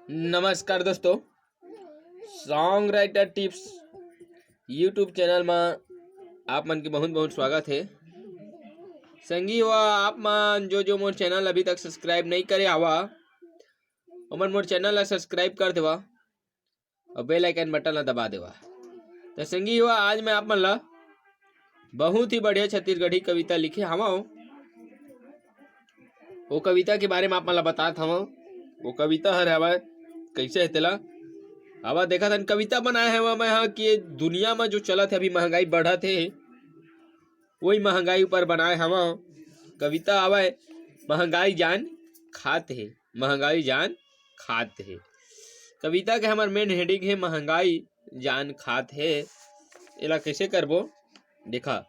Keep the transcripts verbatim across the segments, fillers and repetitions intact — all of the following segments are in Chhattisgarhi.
नमस्कार दोस्तों, Song Writer Tips YouTube channel में आप मन के बहुत बहुत स्वागत है। संगी हुआ, आप मन जो जो मोर चैनल अभी तक सब्सक्राइब नहीं करे हवा, ओमन मोर चैनल ला सब्सक्राइब कर देवा और बेल आइकन बटन ला दबा देवा। तो संगी हुआ, आज मैं आप मन ला बहुत ही बढ़िया छत्तीसगढ़ी कविता लिखे हवं। वो कविता के बारे में आप मन ला बतात हवं। वो कविता हर हवय, कैसे है तेला? अब देखत हन, कविता बनाए हवं मैं हा कि दुनिया में जो चलत है, अभी महंगाई बढ़त है, वही महंगाई ऊपर बनाए हवं। कविता आवय, महंगाई जान खात है, महंगाई जान खात है। कविता के हमर मेन हेडिंग है, महंगाई जान खात है। एला कैसे करबो, देखा।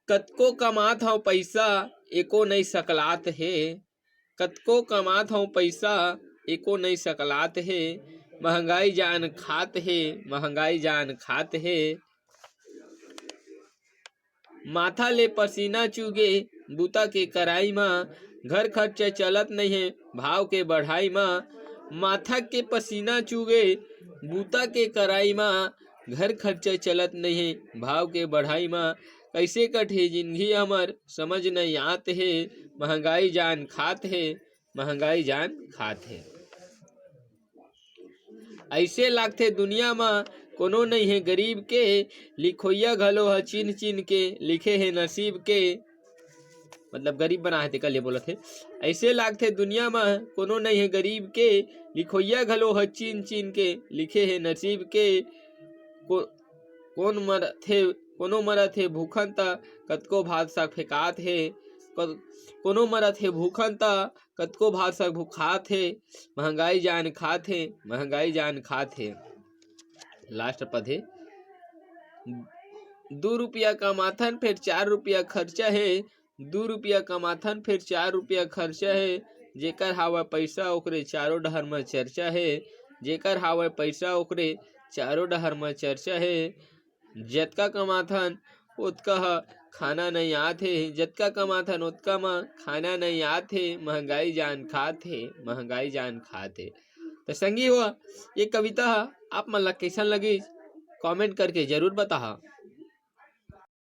कतको कमात हव पैसा, एको नइ सकलात हे। कतको कमात हव पैसा, एको नइ सकलात हे। महंगाई जान खात हे, महंगाई जान खात हे। माथा ले पसीना चुगे, बूता के कराई मा। घर खर्चा चलत नइ हे, भाव के बढ़ाई मा। माथा के पसीना चुगे, बूता के कराई मा। घर खर्चा चलत नइ हे, भाव के बढ़ाई मा। कैसे कटही जिंदगी हमर, समझ नइ आत हे। महंगाई जान खात हे, महंगाई जान खात हे। ऐसे लागथे दुनिया मा कोनो नइ हे गरीब के, लिखोइया घलो ह चिन्ह चिन्ह के लिखे हे नसीब के। मतलब गरीब बना हे तेकर लिए बोलत हे। ऐसे लागथे दुनिया मा कोनो नइ हे गरीब के, लिखोइया घलो ह चिन्ह चिन्ह के लिखे हे नसीब के। को-, कोन मरत हे, कोनो मरत हे भूखन त कतको भात साग फेंकात हे। क-, कोनो मरत हे भूखन त कतको भात साग भुखात हे। महंगाई जान खात हे, महंगाई जान खात हे। लास्ट पद हे, दू रुपया कमाथन फेर चार रुपया खर्चा हे। दू रुपया कमाथन फेर चार रुपया खर्चा हे। जेकर हावय पैसा ओकरे चारों डहर म चर्चा हे। जेकर हावय पैसा ओकरे चारों डहर म चर्चा हे। जतका कमाथन ओतका ह खाना नइ आत हे, जतका कमाथन ओतका म खाना नइ आत हे। महंगाई जान खात हे, महंगाई जान खात हे। त संगी हो, ये कविता ह आप मन ला कैसन लगिस, कमेंट करके जरूर बताहा।